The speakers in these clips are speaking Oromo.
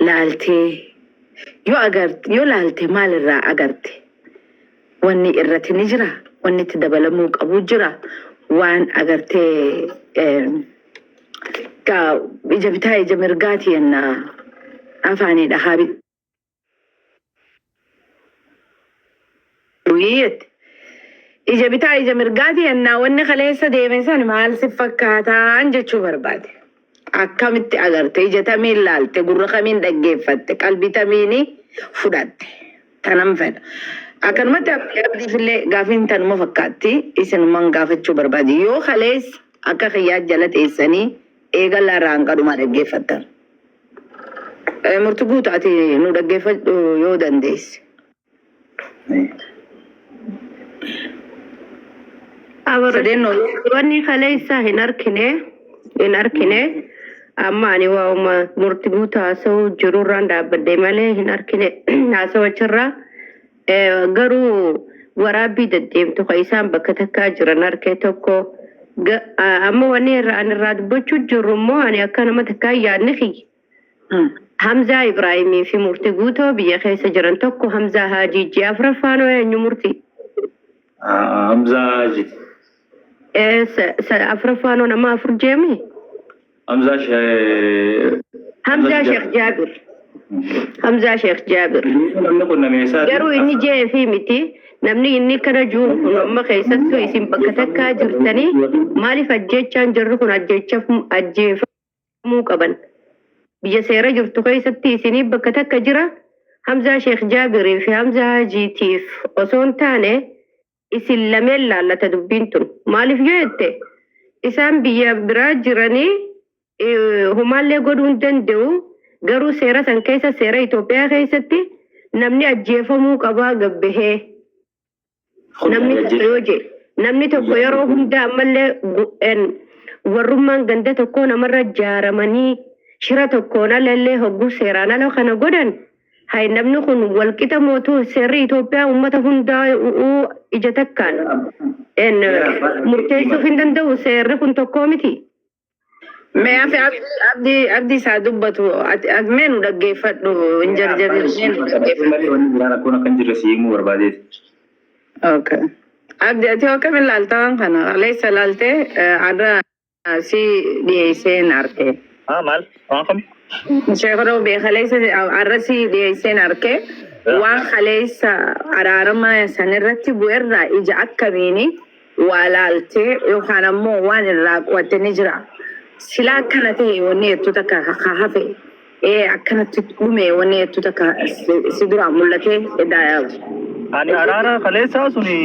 Laaltee yoo agarte, yoo laalte maal irraa agarte? Wanni irratti ni jira, wanni itti dabalamuu qabu jira, waan agartee gaa ija bitaa ija mirgaati yenna afaanii dhahaa jette. Ija bitaa ija mirgaati yennaa wanni kaleessa deeme san maal si fakkaataan jechuu barbaade. Akkamitti agarte, ija tamiin laalte, gurra kamiin dhaggeeffatte, qalbii tamiini fudhatte. Tanan fedha. Akkanumatti abdiifillee gaafiin tanuma fakkaatti isinuman gaafachuu barbaade. Yoo kaleessa akka kiyyaa jala teessanii eegala irraa hanqadhumaa dhaggeeffattan. Murti guutu ati nu dhaggeeffadhu yoo dandeesse. Abar Sadeen wanni kaleessa hin arkine hin arkine. Amma ani waa'uma murti guutuu haasa'uu jirurraan dhaabbadhe malee hin arkine haasawachirraa. Garuu waraabbii deddeemtu kan isaan bakka takkaa jiran arke tokko. Amma wanni irraa ani irraa dubbachuu jirru immoo ani akka nama takkaa yaadni kiyya. Hamzaa Ibraahimii fi murti guutoo biyya keessa jiran tokko Hamzaa Haajii afuraffaan eenyu murti? Hamzaa Haji. Afuraffaanoo nama afur jeemi? Hamzaa Hamzaa Sheekh Jaabir. Hamzaa Sheekh Jaabir. Namni kun nama eessaati? Garuu inni jee fi miti namni inni kana jiru kun amma keessattuu isin bakka takkaa jirtanii maaliif ajjeechaan jirru kun ajjeefamuu qaban. Biyya seera jirtu keessatti isinii bakka takka jira. Hamzaa Sheekh Jaabirii fi Hamzaa Hajiitiif osoo hin taane isin lameen laallata dubbiin tun. Maaliif yoo jette isaan biyya biraa jiranii homaallee godhuu hin danda'u. Garuu seera san keessa seera Itoophiyaa keessatti namni ajjeefamuu qabaa gabbahee. Namni tokko yoo jedhe namni tokko yeroo hunda ammallee warrummaan ganda tokkoo namarra jaaramanii shira tokkoon alallee hogguu seeraan ala kana godhan hay namni kun walqixa mootuu seerri Itoophiyaa uummata hundaa ija takkaan murteessuuf hin danda'u seerri kun tokkoo miti. Mee afi abdii abdii isaa dubbatu ati mee nu dhaggeeffadhu hin jarjarin mee nu dhaggeeffadhu. Malee wanni biraa rakkoon akka hin jirre si himuu barbaadeeti. Okay. Abdi ati hoo akkamiin laalta waan kana? Kaleessa laaltee har'a si dhiyeesseen arke. Maal? Waan kami? Sheekh Roobee kaleessa har'a si dhiyeesseen arke waan kaleessa araarama sanirratti bu'erraa ija akkamiini waa laaltee yookaan ammoo waan irraa qo'atte ni jira. Silaa akkana ta'e wanni jettu takka ka hafe akkanatti dhume wanni jettu takka si duraa mul'ate. Ani araara kaleessaa suni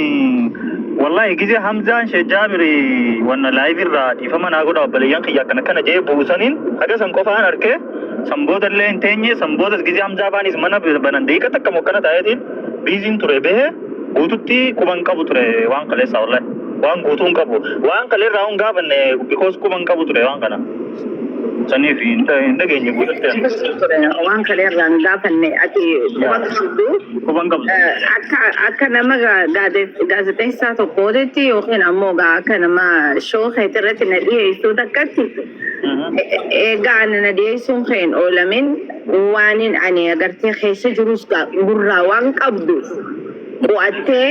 wallahi gizee Hamzaan Sheekh Jaabiri wanna live irraa dhiifama naa godha obboleeyyan kiyya akkana akkana jee buusaniin haga san qofaan arke san booda illee hin teenye san boodas gizee Hamzaa faanis mana banan daqiiqa takka mokkana taa'eetiin biiziin ture bahe guututti quban qabu ture waan kaleessaa wallahi waan guutuu hin qabu waan kaleerraa hin gaafanne because quban qabu ture waan kana saniif hin dhageenye guututti. Waan kaleerraa hin gaafanne ati quba qabdu. Quban qabu. Akka nama gaazexeessaa tokkootitti yookiin ammoo akka nama shoo keetii irratti na dhiyeessuu takkatti egaa ani na dhiyeessuun keen oolamin waanin ani agartee keessa jirus gurraa waan qabduuf qo'attee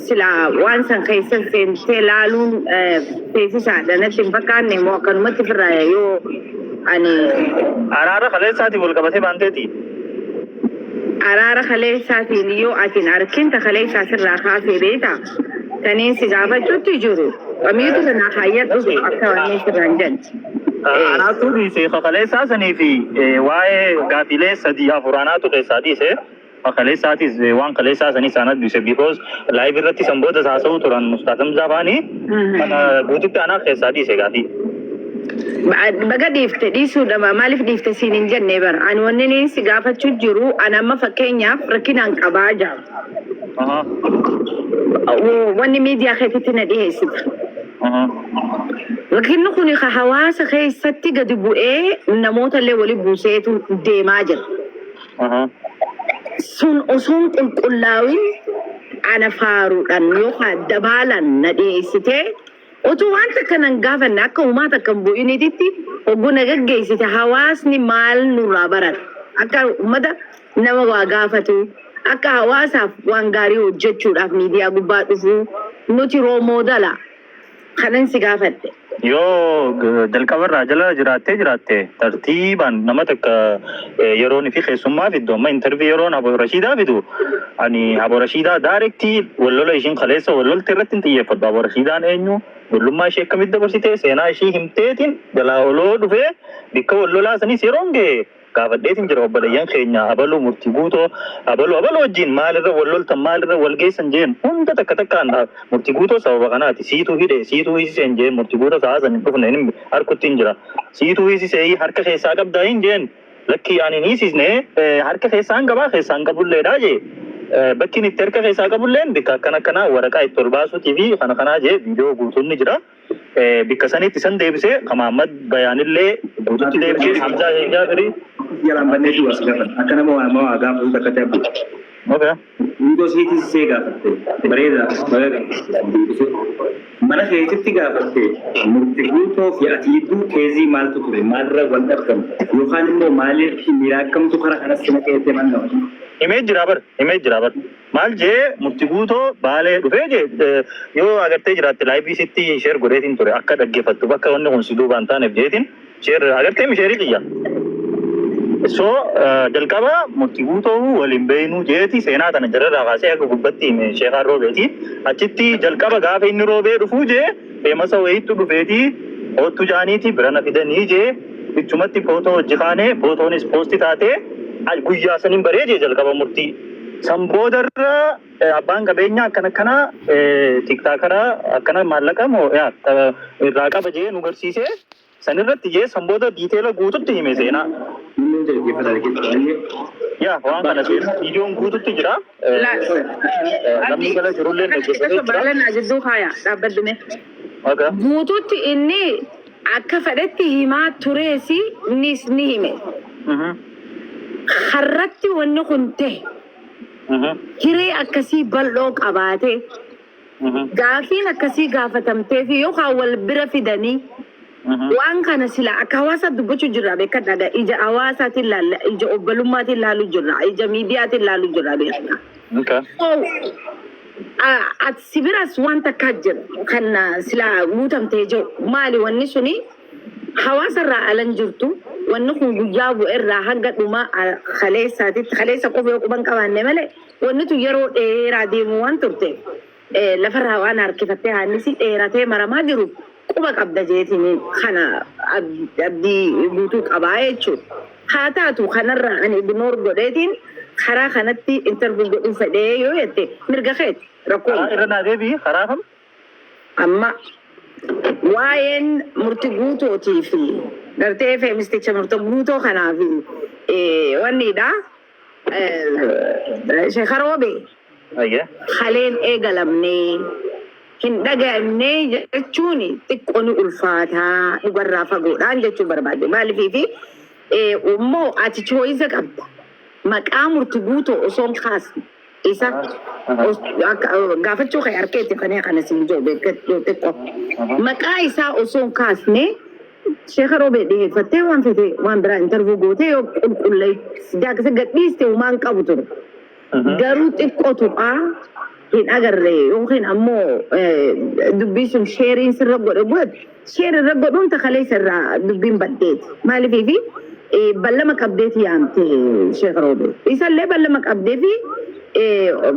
silaa waan san keessa seentee laaluun teessisaadha natti hin fakkaanne immoo akkanumatti firraa yoo ani Araara kaleessaatiin wal qabatee baanteeti. Araara kaleessaatiin yoo ati hin arkin ta kaleessaa sirraa kaasee beektaa taniin si gaafachuutti jiru qamiitu sanaa kaayyadhu akka wanni sirraan jedhe. Anaatu dhiise kaleessaa sanii fi waa'ee gaafiilee sadii afur anaatu keessaa dhiise. Kaleessaatis waan kaleessaa sanii isaanatu dhiise because live irratti san booda haasa'uu turan Ustaaz Hamzaa faanii kana guututti anaa keessaa dhiise gaafii. Baga dhiifte dhiisuu dhaba maaliif dhiifte siin hin jenne bara ani wanni inni si gaafachuu jiru ani amma fakkeenyaaf rakkinaan qabaa jira. Wanni miidiyaa keetitti na dhiyeessita. Rakkinni kun ka hawaasa keessatti gadi bu'ee namoota illee wali buuseetu deemaa jira. Sun osoo hin qulqullaa'in ana faaruudhaan yookaan dabaalaan na dhiyeessitee Otuu waan takka nan gaafanne akka uumaa takka hin bu'iniititti hogguu na gaggeessite hawaasni maal nurraa barata? Akka uummata nama waa gaafatu, akka hawaasaaf waan gaarii hojjechuudhaaf miidiyaa gubbaa dhufu nuti role model kanan si gaafadhe. Yoo jalqabarraa jala jiraattee jiraatte, tartiibaan nama takka yeroon fi keessummaa fiddu, amma interview yeroon Abo Rashiidaa fidu, ani Abo Rashiidaa direct wallola ishiin kaleessa wallolte irratti hin xiyyeeffadhu. Abo Rashiidaan eenyu, ijoollummaa ishee akkamitti dabarsite, seenaa ishii himteetiin jalaa oloo dhufee bikka wallolaa sanis yeroon ga'e gaafadheetiin jira. Obboleeyyan keenya abaluu murtii guutoo abaluu abaluu wajjin maalirra walloltan, maalirra wal geessan jeen hunda takka takkaan murtii guutoo sababa kanaati siituu hidhe, siituu hiisiseen jeen. Murtii guutoo sa'a san hin dhufne, hin harkutti hin jira. Siituu hiisisee, harka keessaa qabdaa hin jeen. Lakkii, ani hin hiisisne, harka keessaan qabaa, keessaan qabulleedha jee. Bakki inni itti harka keessaa qabulleen bikka akkana akkanaa waraqaa itti ol baasuutii fi kana kanaa jee. Viidiyoo guutuun ni jira. Bikka sanitti san deebisee Kamaamad Bayaanillee guututti deebisee Hamzaa Jaafirii. Jalaan banneetu as gaafata. Akka nama waa nama waa gaafatu takka ta'e abbu. Okay. Guutoo siitis see gaafatte. Bareeda bareeda. Deebisee. Mana keetitti gaafatte, murti guutoo fi ati gidduu case maaltu ture? Maalirra wal dhabdan? Yookaan immoo maaliif miira akkamtu karaa kanas si naqeessee maal gaafatu? Himee jira bar, himee jira bar. Maal jee? Murti guutoo Baalee dhufee jee. Yoo agartee jiraatte live sitti share godheetiin ture akka dhaggeeffattu, bakka wanni kun si duubaan taaneef jeetiin share agartee misheerii xiyya. So jalqaba murti guutoo waliin beeynuu jeeti, seenaa tana jararraa kaasee akka gubbatti hime sheekaan roobeeti. Achitti jalqaba gaafa inni roobee dhufuu jee feemasa wayiitu dhufeeti hoottu jaaniiti birana fidanii jee. Ichumatti footoo hojii kaanee, footoonis post taatee guyyaa saniin baree jee jalqaba murtii. San boodarra abbaan qabeenyaa akkana akkana TikTokara akkana maallaqa moo yaa irraa qaba jee nu garsiisee sanirratti jee. San booda detail guututti hime seenaa. Inni dhaggeeffata baay'ee. Yaa, waan kana seenaa viidiyoon guututti jira. Namni jala jirullee dhaggeeffatee jira. Baalanaa jidduu kaaya dhaabbaddume. Okay. Guututti inni akka fedhetti himaa tureesi innis ni hime. Harratti wanni kun ta'e hiree akkasii bal'oo qabaate gaafiin akkasii gaafatamtee fi yookaan wal bira fidanii waan kana sila akka hawaasa dubbachuu jirra beekadha. Ija hawaasaatiin laalla, ija obbolummaatiin laalu jirra, ija miidiyaatiin laalu jirra beekadha. Okay. So, ati si biras waan takkaa jira kan sila guutamtee jiru. Maali wanni suni? Hawaasa irraa alan jirtu, wanni kun guyyaa bu'e irraa hanga dhuma kaleessaatitti, kaleessa qofa yoo quban qabaanne malee, wanni tun yeroo dheeraa deemu waan turte lafarraa waan harkifattee haannisi dheeratee maramaa jiru quba qabda jeetiin kana abdii guutuu qabaa jechuudha. Haa taatu, kanarraa ani ignore godheetiin karaa kanatti interview godhuu fedhee yoo jette mirga keeti, rakkoo Karaa irra naa deebi'i, karaa kam? Amma waa'een murti guutootii fi gartee feemisticha murti guutoo kanaa fi wannidha. Sheekaroobe Ayyee. kaleen eegalamnee hin dhaga'amnee jechuun xiqqoo ni ulfaataa, dhugarraa fagoodhaan jechuu barbaade. Maaliifi immoo ati choice qabda. Maqaa murti guutoo osoo hin kaasne isa gaafachuu kee harkeetti kan kana siin jiru beekadhu xiqqoo. Maqaa isaa osoo hin kaasne Sheeka Roobee dhiyeeffattee waan fete waan biraa interview gootee yoo qulqulleessite akkasii gadhiiste humaan qabu ture. Garuu xiqqoo tuqaa hin agarre yookiin ammoo dubbii sun shareiin sirra godhe godhe share irra godhuun takaleessa irraa dubbiin baddeeti. Maaliifi ballama qabdeeti yaamte Sheekh Roobee. Isallee ballama qabdee fi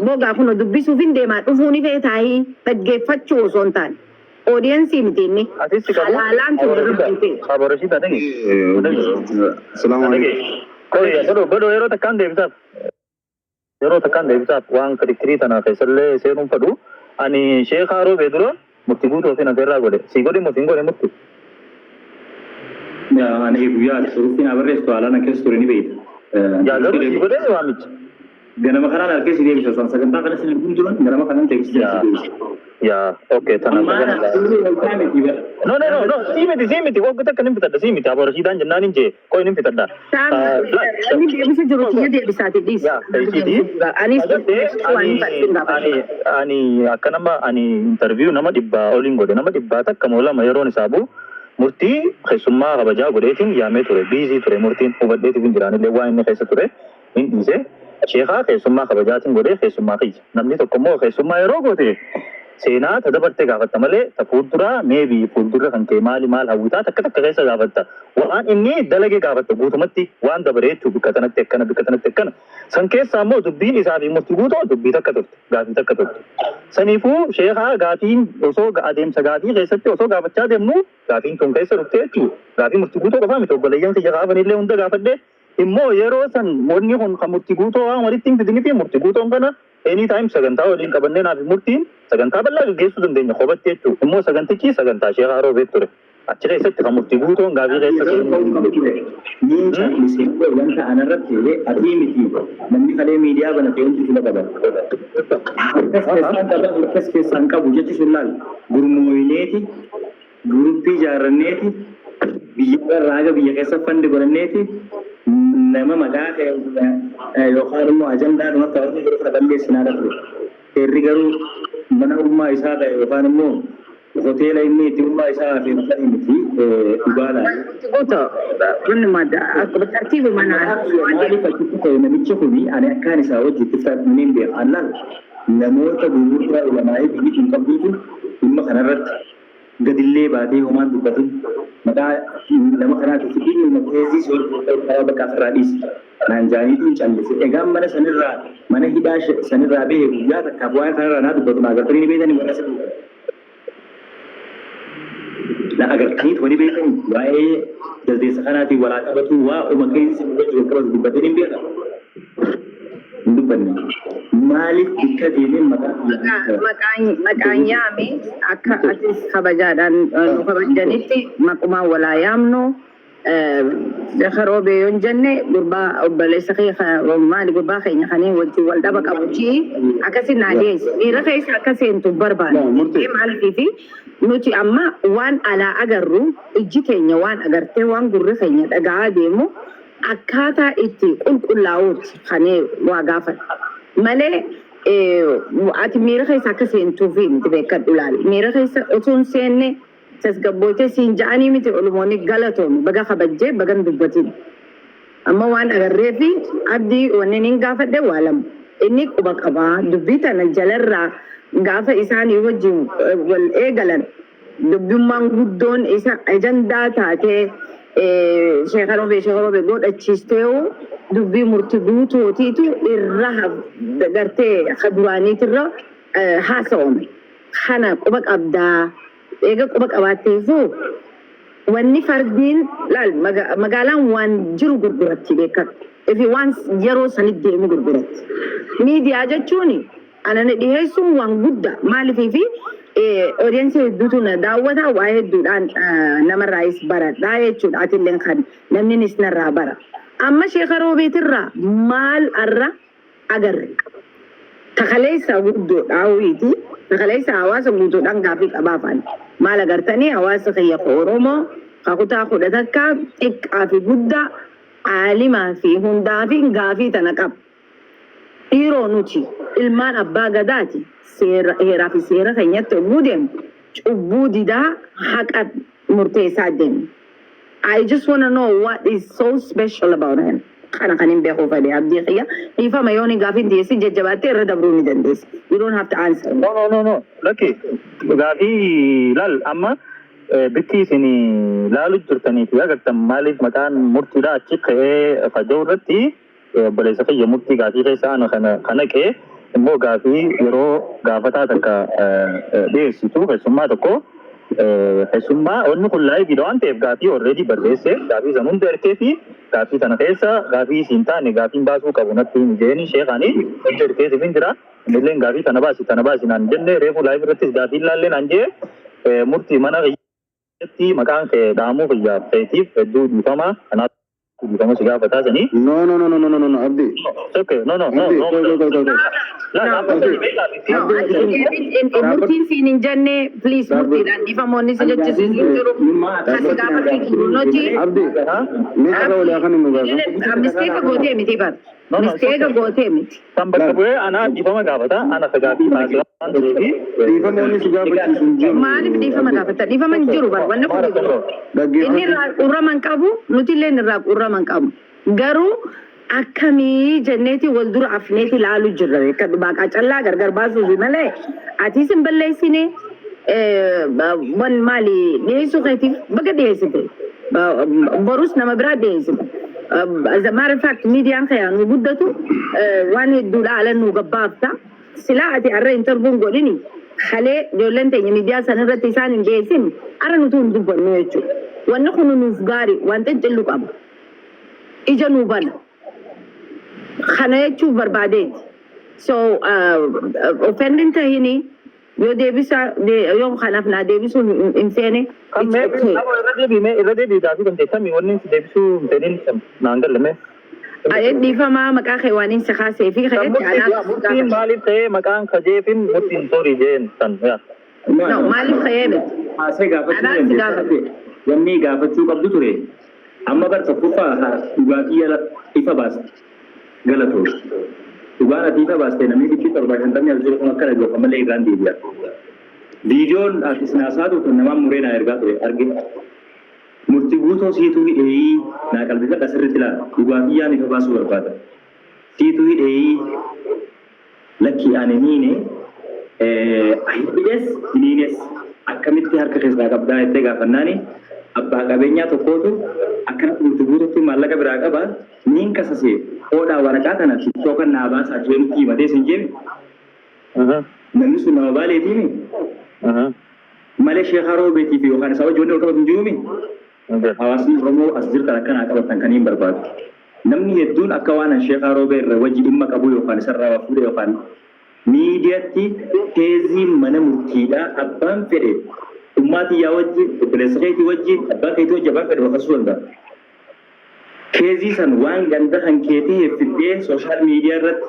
bogaa kun dubbisuuf hin deemaa dhufuu ni feetaayii dhaggeeffachuu osoo hin taane. Audience miti inni. Asitti qabu. Halaalaan tun irra buute. Aborosiidha dhagi. Salaamu alaikum. Godho godho, yeroo takkaan deebisaaf. Yeroo takkaan deebisaaf, waan kirikkirii tana keessallee seenuun fedhu. Ani Sheekaa Roobee dura murtii guutuu ofii nafeerraa godhe. Si godhi, murtiin godhe murti. Ani guyyaa ati suruufii naa barreessitu haalaan keessa ture ni beekta. Yaa, garuu si godhee waamicha. Ganama kanaan harkee si deebisa osoo sagantaa kana sin arguun duran ganama kanaan teeksii si deebisa. Yaa, okay, tana Ammaan baga. hafuurri waltaa miti bara. No, no, no, no, sii miti, sii miti, wagga takka nin fitadha, sii miti, aboo Rashiidaan jennaan hin jee, qoy nin fitadha. Namni deebisa jiru kiyya deebisaati dhiisi. Yaa, ishiiti. Anis Agartee waan ani hin gaafadhu. ani akka nama ani interview nama 100 oliin godhe, nama 101 moo 2 yeroon isaa bu'u murtii keessummaa kabajaa godheetiin yaamee ture. Busy ture murtiin, hubadheetiif hin jiraanillee waan inni keessa ture hin dhiise. Sheekaa keessummaa kabajaatiin godhee keessummaa kiyya. Namni tokko immoo keessummaa yeroo goote seenaa ta dabarte gaafatta malee ta fuulduraa, maybe fuuldurra kan kee maali, maal hawwitaa, takka takka keessa gaafatta. Waan inni dalage gaafatta, guutumatti waan dabare jechuu, bikka tanatti akkana, bikka tanatti akkana. San keessaa immoo dubbiin isaa fi murtii guutoo dubbii takka turte, gaafii takka turte. Saniifuu sheekaa gaafiin osoo adeemsa gaafii keessatti osoo gaafachaa deemnu gaafiin tun keessa dhufte jechuu. Gaafii murtii guutoo qofaa miti, obboleeyyan kiyya gaafanillee hunda gaafadhe. Immoo yeroo san wanni kun kan murtii guutoo waan walitti hin fidinii fi murtii guutoon kana anytime sagantaa waliin qabannee naaf murtiin sagantaa bal'aa gaggeessuu dandeenya kophatti jechuu. Immoo sagantichi sagantaa sheekaa Roobee ture. Achi keessatti kan murtii guutoon gaafii keessa Yeroo qabu ture. Niin callisee wanta anarratti atii miti, namni kalee miidiyaa banate hundi fila qaba. Harkas keessaan qaba, harkas keessaan qabu jechi sun laal gurmooyineeti, guruppii ijaarranneeti, biyya irraa haga biyya keessa fund godhanneeti, nama maqaa yookaan immoo ajandaa dhuma qabatee jiru kana balleessinaadha ture. Seerri garuu mana ummaa isaa ta'e yookaan immoo hoteela inni itti ummaa isaa afeeru sanii miti dhugaadhaan. Guuto, wanni madda akkuma tartiiba manaa. Maaliif achitti ta'e namichi kuni? Ani akkaan isaa wajji itti fudhanneen hin beeku. Allaan namoota gurguddaa ulamaa'ee biyyi tun qabduutu dhimma kanarratti gadillee baatee homaan dubbatin, maqaa nama kanaatiif dhimma keezii si hordofuu karaa bakka ofirraa dhiisi naan jaaniitiin callise. Egaan mana sanirraa, mana hidhaa sanirraa bahe guyyaa takkaaf waa'ee kanarraa naa dubbatu naa agartanii ni beektanii warra sirrii. Na agartanii wani beektanii waa'ee jaldeessa kanaatiin walaa qabatu waa uma keezii si wajji wal qabatu dubbatee hin beekaa. Hin dubbanne. Maaliif bikka deemee maqaa Maqaan yaami, akka atis kabajaadhaan nu kabajanitti maqumaan walaa yaamnu. Sheekh Roobee yoon jenne gurbaa obboleessa kee maali, gurbaa keenya kanii wajjin wal dhaba qabuchi akkasi naa dhiyeessi. Miira keessa akka seentu barbaada. Murtee. Maaliifi nuti amma waan alaa agarru, ijji keenya waan agartee, waan gurri keenya dhaga'aa deemu akkaataa itti qulqullaa'uuti kan waa gaafata. Malee ati miira keessa akka seentuufi miti, beekadhu laali. Miira keessa osoo hin seenne tasgabbootee siin ja'anii miti, olumoonni galatoomi, baga kabajjee baga hin dubbatin. Amma waan agarree fi abdii wanni niin gaafadhe waa lama. Inni quba qabaa dubbii tana jalarraa gaafa isaanii wajjin wal eegalan dubbummaan guddoon isa ajandaa taatee Sheekha Roobee, Sheekha Roobee godhachiisteewu dubbii murti guutootiitu irra gartee ka duraaniitirra haasawame. Kana quba qabdaa, eega quba qabaatteefuu wanni fardiin laal magaalaan waan jiru gurguratti, beekadhu. Ifi waan yeroo sanit deemu gurguratti. Miidiyaa jechuun anana dhiheessuun waan guddaa, maaliifii fi audience hedduutu na daawwata, waa hedduudhaan namarraayis baradhaa jechuudha. Atilleen kan namninis narraa bara. Amma Sheeka Roobeetirraa maal arra agarre? Takaleessa guddoodha wiiti. Takaleessa hawaasa guutuudhaan gaafii qabaafan. Maal agartanii hawaasa kiyya Oromoo kakutaa 11 xiqqaa fi guddaa, caalimaa fi hundaa fi gaafii tana qaba. Dhiiroo, nuti ilmaan abbaa gadaati, seera heeraa fi seera keenyatti yogguu deemu cubbuu didaa haqa murteessaa deemna. I just wanna know what is so special about him. Kana kan hin beekuu fedhe abdii kiyya. Dhiifama, yoo ni gaafiin dhiyeessi jajjabaattee irra dabruu ni dandeessa. You don't have to answer me. No, no, no, no. Lakki, gaafii laal, amma bikki isin laalu jirtanii fi agartan maaliif maqaan murtiidha achi ka'ee faja'u irratti obboleessa kiyya murtii gaafii keessa ana kana kana qee immoo gaafii yeroo gaafataa takka dhiyeessitu keessummaa tokko keessummaa wanni kun live iidha waan ta'eef gaafii already barreesse, gaafii san hunda ergee fi gaafii sana keessa gaafii isiin taane gaafiin baasuu qabu natti himi jeeni sheekaanii hunda ergeetiif hin jira. Innilleen gaafii tana baasi, tana baasi naan jenne. Reefu live irrattis gaafii laallee naan jee. Murtii mana kiyyatti maqaan kee dhahamuu kiyyaaf keetiif hedduu dhiifama. Kanaaf Dhiifama si gaafataa sanii. No, no, no, no, no, no, no, no, Abdi. Okay, no, no, no, Abdi, no. qoy, qoy, qoy, qoy, qoy. La, No. amma sani beekaa No, Abdi, ati Abdi. murtiin siin hin jenne, please, Dhaabbat- murtiidhaan dhiifamoonni si jechisiisu hin jiru. Kasi gaafachuu jiru nuti. Abdi, mee carraa walii haa kennu gaafata. Mistake gootee miti bar. No, no, Mistake gootee miti. Kan bakka bu'ee anaa dhiifama gaafata. Ana sagaafii taasisa waan tureefi. Dhiifama wanni si gaafachiisu hin jiru. Maaliif dhiifama gaafata? Dhiifama hin jiru bar. Wanni kun Maal inni Dhaggeeffadhu. irraa qurrama hin qabu, nuti illee irraa qurrama hin qabu. Garuu akkamii jenneeti wal dura afneeti ilaalu jirra. Akka baaqaa callaa gargar baasuufi malee atiis hin balleessine, wan maali dhiyeessuu keetiif baga dhiyeessite. Borus nama biraa dhiyeessite. As a matter of fact, miidiyaan kee nu guddatu waan hedduudha ala nu gabbaafta. Silaa ati har'a interviewn godhini halee ijoolleen teenya miidiyaa sana irratti isaan hin dhiyeessin, har'a nuti hin dubbannu jechuudha. Wanni kun nuuf gaarii waan xincillu qaba. Ija nuu bana. Kana jechuuf barbaadeeti. So offending tahini yoo deebisa yoo kanaaf naa deebisuu hin feene, Kan it's mee okay. Abo, irra deebii, mee irra deebii gaafii kan teessami wanni si deebisuu hin fedhin naan galle mee. Ayee, dhiifamaa, maqaa kee waan hin sakaasee fi Kan ka'etti murtii anaaf murtiin maaliif ta'ee maqaan kajeefin murtiin sorry jeen san yaa. No, maaliif ka'ee miti. Haasee gaafachuu Anaan si dandeessa. gaafate. Wanni gaafachuu qabdu ture. Amma bar tokkoffaa dhugaatii yala ifa baaste. Galatoo. Dhugaan ati ifa baaste namni 750 as jiru kun akka dhaggeeffa malee irraan deebi'a. Viidiyoon ati sinaasaa turte namaan muree naa ergaa ture arge. Murtii guutoo siituu hidhee naa qalbifadha, sirriitti ilaala. Dhugaatii yaan ifa baasuu barbaada. Siituu hidhee lakki ani niine hidhes niines akkamitti harka keessaa qabdaa jettee gaafannaani, abbaa qabeenyaa tokkootu akkanatti murtii guututti maallaqa biraa qaba, niin kasasee hodhaa waraqaa kana TikTokan naa baasaa jeenutti himatee sin jeemi. Namni sun nama baaleetiimi malee sheekaa roobeetii fi yookaan isaa wajjin wanni wal qabatu hin jiruumi. Hawaasni Oromoo as jirtan akkanaa qabatan kan hin barbaadu. Namni hedduun akka waan an sheekaa roobee irra wajji dhimma qabu yookaan isarraa waa fuudhe yookaan miidiyaatti teeziin mana murtiidhaa abbaan fedhe ummaa tiyyaa wajjin, obboleessa keetii wajjin, abbaa keetii wajjin abbaan fedhe wakasuu danda'a. Case san waan ganda kan keetii fiddee social media irratti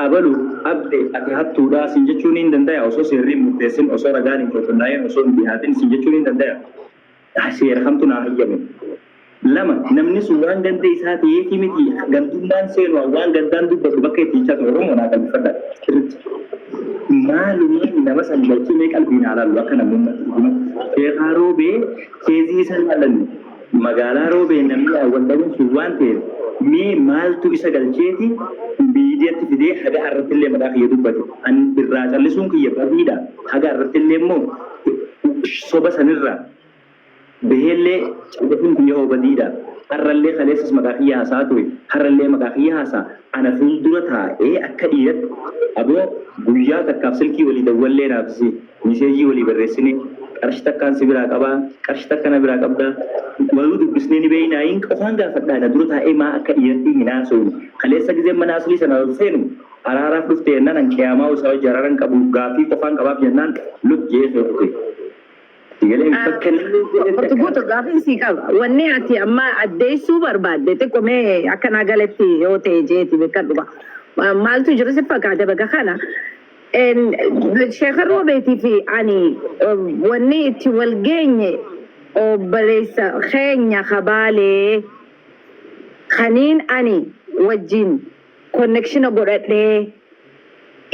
abalu abde ati hattuudha sin jechuun hin dandaya, osoo seerri hin murteessin, osoo ragaan hin qulqullaa'in, osoo hin dhihaatin sin jechuun hin dandaya. Seera kamtu naa hayyame? Lama, namni sun waan ganda isaa ta'eefi miti, gandummaan seenu waan gandaan dubbatu bakka itti jechaa ture. Oromoo naa qalbifadha sirriitti. Maalumaan nama san galchee mee qalbii naa laallu akka namummaatti dhugumatti. Sheekaa Roobee case isa laalannu magaalaa Roobee namni awwaldhabuun sun waan ta'eef mee maaltu isa galcheeti miidiyaatti fidee haga irratti illee maqaa kiyya dubbate? An irraa callisuun kiyya badiidha. Haga irratti illee immoo soba sanirraa baheellee callisuun kiyya hoo badiidha. Har'allee kaleessas maqaa kiyya haasaa ture. Har'allee maqaa kiyya haasaa. Ana fuuldura taa'ee akka dhiiratti aboo guyyaa takkaaf silkii walii dawwallee naafisi. Message walii barreessine, qarshii takkaan si biraa qabaa, qarshii takka na biraa qabdaa. Waluu dubbisnee ni beeknaa hin qofaan gaafadhaa, na dura taa'ee maa akka dhiiratti hin haasofne? Kaleessa gizeen mana aslii sana ol seenu araaraaf dhufte jennaan, an qiyaamaa isaa hojii araara hin qabu, gaaffii qofaan qabaaf jennaan lut jee fe'ute. Sigalee bakka namni jedhetti Murti guutu gaafiin sii qaba. Wanni ati amma addeessuu barbaadde xiqqoo mee akka naa galetti yoo ta'e jeeti beekadhu. Maaltu jiru si fakkaate bakka kana? Sheekha Roobeetii fi ani wanni itti wal geenye obboleessa keenya kabaalee kaniin ani wajjin connection godhadhee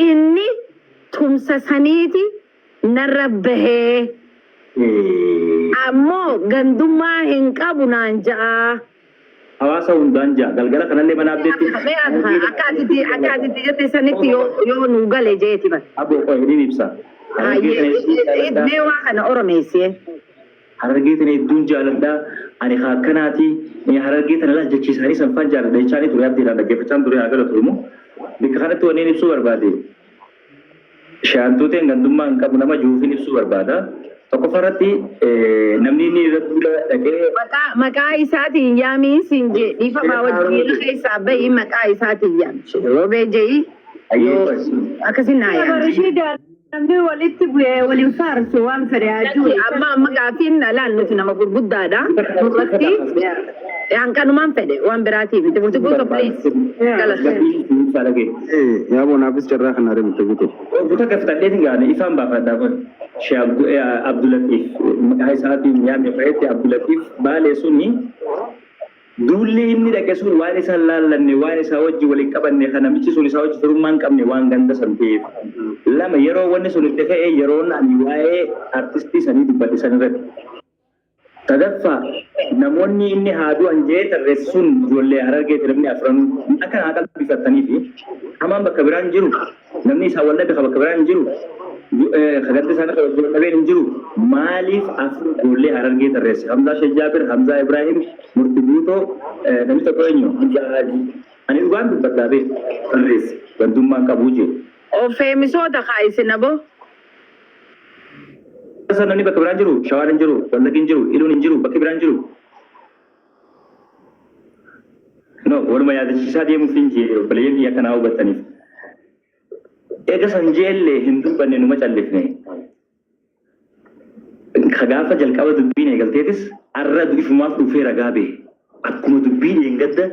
inni tumsa saniiti narra bahee, ammoo gandummaa hin qabu naan ja'a. Hawaasa hundaan ja'a galgala kanallee mana abdeetti. Mee akka atitti jette sanitti yoo nu gale jeeti bara. Aboo qoy, ni ibsa. Mee waa kana oromeessee. Harargee tana hedduun jaaladha. Ani akkanaati. Harargee tana laal jechiisaanii sanfaan jaaladha jechaanii ture, abdiidhaan dhaggeeffachaan ture, haa galatu immoo. Bakka kanatti wanneen ibsuu barbaade. Shaantuuteen gandummaa hin qabu nama juufin ibsuu barbaada. Tokkoffaa irratti namni inni irratti duula dhaqee Maqaa isaatiin yaamiin siin jee, dhiifamaa wajjin keessaa bahi, maqaa isaatiin yaami. Roobee je'i yoo akkasin naa yaami. Rashiida, namni walitti bu'ee waliin faarsu waan fedhe haa jiru. Amma gaaffiin laal, nuti nama gurguddaadha. Nurratti Hanqanumaan fedhe waan biraatii miti. Murti guutuu, please. Galata. Yaa bonaafis carraa kana argamte guutuu. Guutuu akka fixadheetiin gaane ifaan baafadhaa kun. Shee Abdulatiif maqaa isaatiin yaamne fa'eetti, Abdulatiif Baalee suni, duulli inni dhaqe sun waan isa laallanne, waan isaa wajji waliin qabanne, kan namichi sun isaa wajji firummaa hin qabne, waan ganda san ta'eef. Lama, yeroo wanni sun itti ka'e, yeroon ani waa'ee artistii sanii dubbadhe san irratti. Sadaffaa, namoonni inni haa du'an jee tarreessu sun ijoollee Harargeeti, namni afranuu. Akka naa qalbifattanii fi hamaan bakka biraan jiru, namni isaan wal dhabe bakka biraan jiru, ganda isaanii kan wal dhabeen hin jiru. Maaliif afur ijoollee Harargee tarreesse? Hamzaa Sheekh Jaabir, Hamzaa Ibrahim, Murti Guutoo, namni tokko eenyu? Hamzaa Haajii. Ani dhugaan dubbadhaa beeku tarreesse gandummaan qabuu jiru. Of feemisoota kaa isin aboo. Namni bakka biraan jiru, Shawaan hin jiru, Wallaggi hin jiru, Iluun hin jiru, bakki biraan jiru. No, waluma yaadachiisaa deemuuf hin jee, obboleeyyan kiyya, akkanaa hubattaniif. Eega san jeellee hin dubbanne, numa callifne. Ka gaafa jalqaba dubbiin eegalteetis arra ifumaaf dhufee ragaa bahe. Akkuma dubbii dheengadda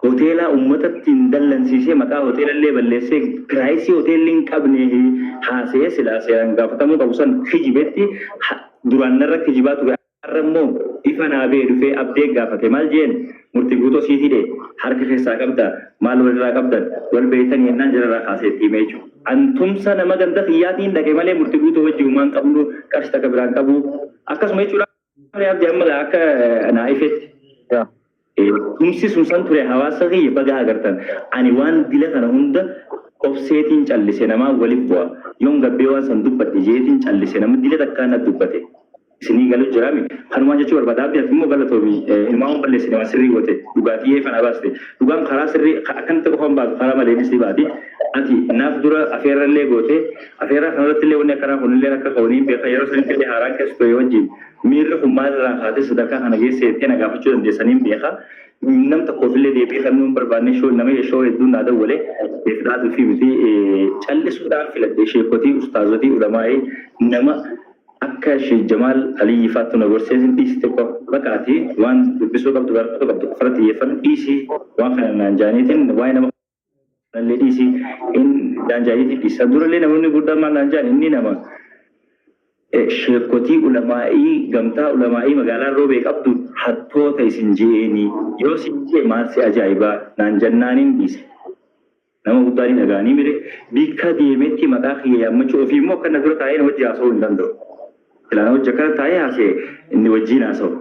hoteelaa uummatatti hin dallansiisee, maqaa hoteelallee balleessee, price hoteelli hin qabne haasa'ee, silaa seeraan gaafatamuu qabu san kijibetti duraan narra kijibaa ture. Har'a immoo ifa naa ba'e, dhufee abdee gaafate. Maal jeen? Murtii Guutoo siit hidhe, harka keessaa qabda, maal walirraa qabdan, wal beeytanii jennaan jararraa kaasee itti hime jechuudha. Antumsa nama ganda kiyyaatiin dhaqe malee Murtii Guutoo wajji humaan qabnu, qarshii takka biraan qabu. Akkasuma jechuudha, abdii amma akka naa ifetti. Tumsi sun san ture. Hawaasa kiyya, baga agartan. Ani waan dila kana hunda obseetiin callise. Namaa walif bu'a. Yoon gabbee waan san dubbadhe jeetiin callise, nama dila takkaa na dubbate. Isinii galu jiraami. Kanumaan jechuu barbaada. Abdi, ati immoo galatoomi. Ilmaan waan balleessine, waan sirrii goote. Dhugaatii eefan abaaste. Dhugaan karaa sirrii akkanatti qofaan baatu, karaa maleenis ni baati. Ati naaf dura afeerra illee goote. Afeerraa kanarratti illee wanni akkanaa kunillee akka ka'u beeka. Yeroo sanitti illee haaraan keessa ture wajjin miirri kun maalirraa kaatee sadarkaa kana geesse jettee na gaafachuu dandeessaniin beeka. Nam tokkoof illee deebii kennuu hin barbaanne. Shoo nama shoo hedduun naa dawwale fudhaatuu fi miti, callisuudhaan filadhe. Sheekotii, ustaazotii, ulamaa'ii nama akka Sheekh Jamaal Aliyyi faattu na gorsee, sin dhiisi, xiqqoo bakka ati waan dubbisuu qabdu, barachuu qabdu qofarratti xiyyeeffadhu, dhiisi waan kana naan jaaniitiin, waa'ee nama kanallee dhiisi in naan jaaniitiin dhiisa. Durallee namoonni guddaan maal naan jaan? Inni nama sheekotii, ulamaa'ii, gamtaa ulamaa'ii magaalaa Roobee qabdu hattoota isin je'eenii yoo sin jee maal si ajaa'ibaa naan jannaaniin dhiise. Nama guddaa ni dhaga'anii mire, bikka deemetti maqaa kiyya yaammachuu ofii immoo akkana dura taa'ee na wajji haasa'uu hin danda'u. Silaa na wajji akkana taa'ee haasa'e, inni wajjiin haasa'u.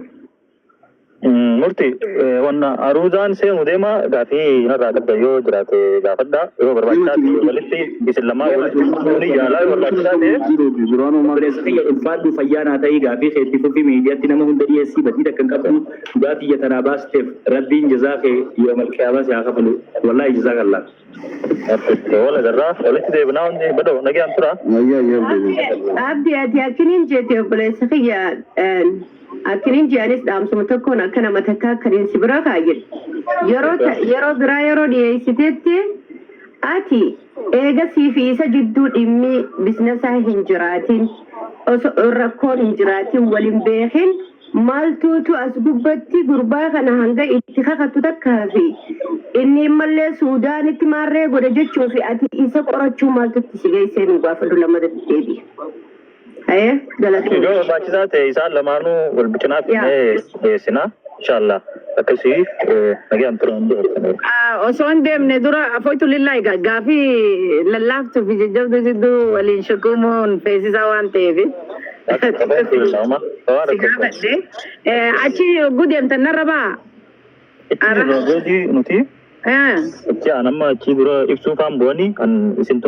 Murti, wanna aruuzaan seenu deema, gaafii narraa qabda yoo jiraate gaafadha. Yoo barbaachisaa ta'e walitti isin lamaa walitti ni yaalaa, yoo barbaachisaa ta'e. Obboleessa kiyya, ulfaadhu, fayyaa naa ta'ii, gaafii keetti fufi, miidiyaatti nama hunda dhiyeessii, badii takka hin qabdu. Dhugaa tiyya tanaa baasteef Rabbiin jazaa kee yoomal qiyaamaa si haa kafalu, wallaahi, jazaa kallaa. Wal agarraa, walitti deebinaa, hundi badoo nagaan tura. Abdi, ati akkiniin jette, obboleessa kiyya, akkiniin je'anis dhaamsuma tokkoon akka nama takkaa akkaniin si bira kaayye. Yeroo biraa yeroo dhiyeessitetti, ati eega sii fi isa jidduu dhimmi business hin jiraatin, osoo rakkoon hin jiraatin, waliin beekin, maaltuutu as gubbatti gurbaa kana hanga itti kakattu takkaa fi inni immallee Suudaanitti maarree godhe jechuu fi ati isa qorachuu maaltutti si geessee nu gaafadhu, lammatatti deebi'a. Hayee, galatoomii. Yoo barbaachisaa ta'e isaan lamaanuu wal cinaa fidnee dhiyeessina. Inshallah. Akkasii nagaan tura hundi. Osoo hin deemne dura, afoitu lillahi, gaafii lallaaftuu fi jajjabduu jidduu waliin shukuumuun feesisaa waan ta'eef. Si gaafadhe. Achi yogguu deemtan narra ba'a. Itti jirra nuti. Ah. Achi aan amma achi dura ibsuu faan bu'anii kan isin